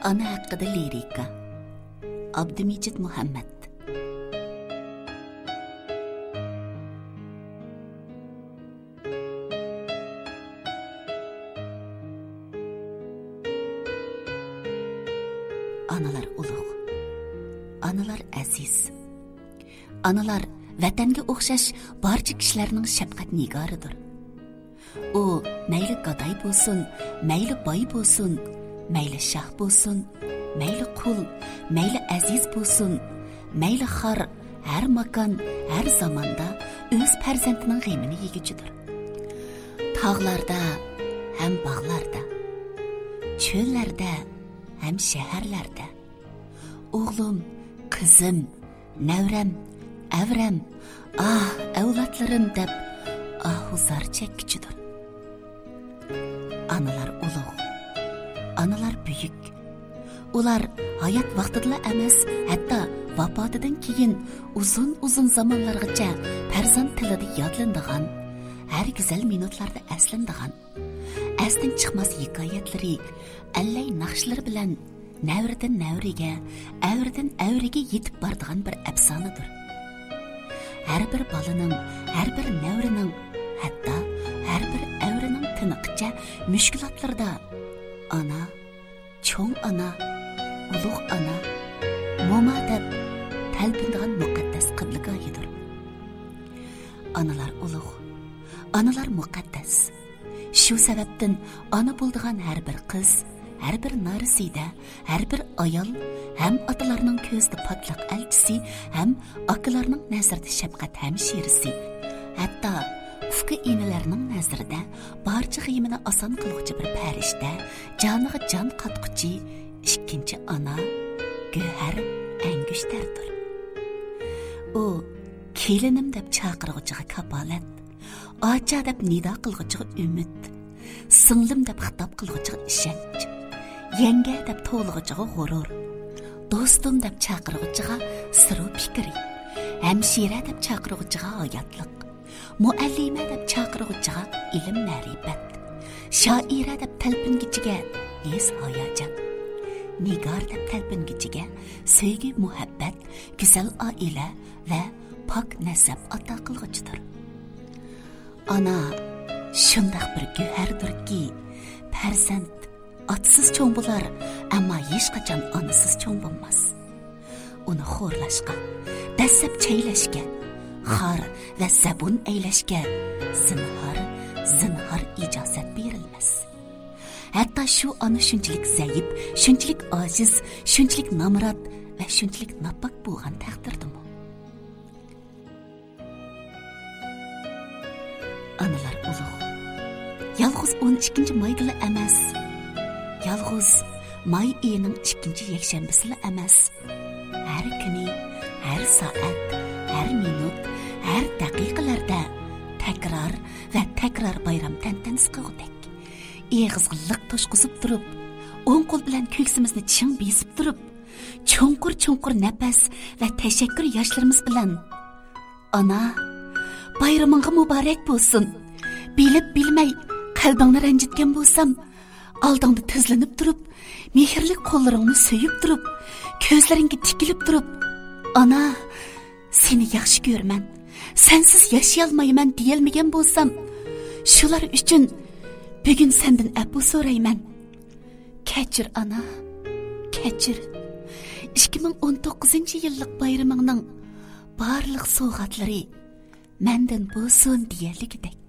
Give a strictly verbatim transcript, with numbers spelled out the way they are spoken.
ئانا ھەققىدە لىرىكا. ئابدۇمىجىت مۇھەممەد. ئانىلار ئۇلۇغ، ئانىلار ئەزىز. ئانىلار ۋەتەنگە ئوخشاش بارچە كىشىلەرنىڭ شەپقەت نىگارىدۇر. ئۇ مەيلى گاداي بولسۇن، مەيلى باي بولسۇن، مەيلى شاھ بولسۇن، مەيلى قۇل، مەيلى ئەزىز بولسۇن، مەيلى خار، ھەر ماكان، ھەر زاماندا ئۆز پەرزەنتىنىڭ غېمىنى يېگۈچىدۇر. تاغلاردا ھەم باغلاردا، چۆللەردە ھەم شەھەرلەردە، ئوغلۇم، قىزىم، نەۋرەم، ئەۋرەم، ئاھ، ئەۋلادلىرىم دەپ ئاھۇ زار چەككۈچىدۇر. ئانىلار ئۇلۇغ، ئانىلار بۈيۈك. ئۇلار ھايات ۋاقتىدىلا ئەمەس، ھەتتا ۋاپاتىدىن كېيىن ئۇزۇن-ئۇزۇن زامانلارغىچە پەرزەنت تىلىدا يادلىنىدىغان، ھەر گۈزەل مىنۇتلاردا ئەسلىنىدىغان، ئەستىن چىقماس ھېكايەتلىرى، ئەللەي ناخشىلىرى بىلەن نەۋرىدىن نەۋرىگە، ئەۋرىدىن ئەۋرىگە يېتىپ بارىدىغان بىر ئەپسانىدۇر. ھەر بىر بالىنىڭ، ھەر بىر نەۋرىنىڭ، ھەتتا ھەر بىر ئەۋرىنىڭ تىنىقىچە مۈشكۈلاتلىرىدا ئانا، چوڭ ئانا، ئۇلۇغ ئانا، موما دەپ تەلپۈنىدىغان مۇقەددەس قىبلىگاھىدۇر. ئانىلار ئۇلۇغ، ئانىلار مۇقەددەس. شۇ سەۋەبتىن ئانا بولىدىغان ھەر بىر قىز، ھەر بىر نارەسىدە، ھەر بىر ئايال ھەم ئاتىلارنىڭ كۆزىدە پاكلىق ئەلچىسى، ھەم ئاكىلارنىڭ نەزىرىدە شەپقەت ھەمشىرىسى، ھەتتا ئۇكا-ئىنىلەرنىڭ نەزىرىدە بارچە غېمىنى ئاسان قىلغۇچى بىر پەرىشتە، جانىغا جان قاتقۇچى ئىككىنچى ئانا، گۆھەر، ئەنگۈشتەردۇر. ئۇ كېلىنىم دەپ چاقىرغۇچىغا كاپالەت، ئاچا دەپ نىدا قىلغۇچىغا ئۈمىد، سىڭلىم دەپ خىتاب قىلغۇچىغا ئىشەنچ، يەڭگە دەپ توۋلىغۇچىغا غۇرۇر، دوستۇم دەپ چاقىرغۇچىغا سىرۇ پىكرى، ھەمشىرە دەپ چاقىرغۇچىغا ھاياتلىق، مۇئەللىمە دەپ چاقىرغۇچىغا ئىلىم مەرىپەت، شائىرە دەپ تەلپۈنگۈچىگە ھېس ھاياجان، نىگار دەپ تەلپۈنگۈچىگە سۆيگۈ مۇھەببەت، گۈزەل ئائىلە ۋە پاك نەسەب ئاتا قىلغۇچىدۇر. ئانا شۇنداق بىر گۆھەردۇركى، پەرزەنت ئاتىسىز چوڭ بولار، ئەمما ھېچقاچان ئانىسىز چوڭ بولماس. ئۇنى خورلاشقا، دەسسەپ چەيلەشكە، خار ۋە زەبۇن ئەيلەشكە زىنھار، زىنھار ئىجازەت بېرىلمەس. ھەتتا شۇ ئانا شۇنچىلىك زەئىپ، شۇنچىلىك ئاجىز، شۇنچىلىك نامرات ۋە شۇنچىلىك ناپاك بولغان تەقدىردىمۇ. ئانىلار ئۇلۇغ. يالغۇز ئون ئىككىنچى مايدىلا ئەمەس، يالغۇز ماي ئېيىنىڭ ئىككىنچى يەكشەنبىسىلا ئەمەس، ھەر كۈنى، ھەر سائەت، ھەر مىنۇت، ھەر دەقىقىلەردە تەكرار ۋە تەكرار بايرام تەنتەنىسى قىلغۇدەك، ئېغىزغا لىق توشقۇزۇپ تۇرۇپ، ئوڭ قول بىلەن كۆكسىمىزنى چىڭ بېسىپ تۇرۇپ، چوڭقۇر-چوڭقۇر نەپەس ۋە تەشەككۈر ياشلىرىمىز بىلەن، ئانا، بايرىمىڭغا مۇبارەك بولسۇن! بىلىپ بىلمەي قەلبىڭنى رەنجىتكەن بولسام، ئالدىڭدا تىزلىنىپ تۇرۇپ، مېھىرلىك قوللىرىڭنى سۆيۈپ تۇرۇپ، كۆزلىرىڭگە تىكىلىپ تۇرۇپ، ئانا، سېنى ياخشى كۆرىمەن، سەنسىز ياشىيالمايمەن دېيەلمىگەن بولسام، شۇلار ئۈچۈن بۈگۈن سەندىن ئەپۇ سورايمەن. كەچۈر، ئانا، كەچۈر. ئىككى مىڭ ئون توققۇزىنچى يىللىق بايرىمىڭنىڭ بارلىق سوۋغاتلىرى مەندىن بولسۇن دېيەلىگۈدەك.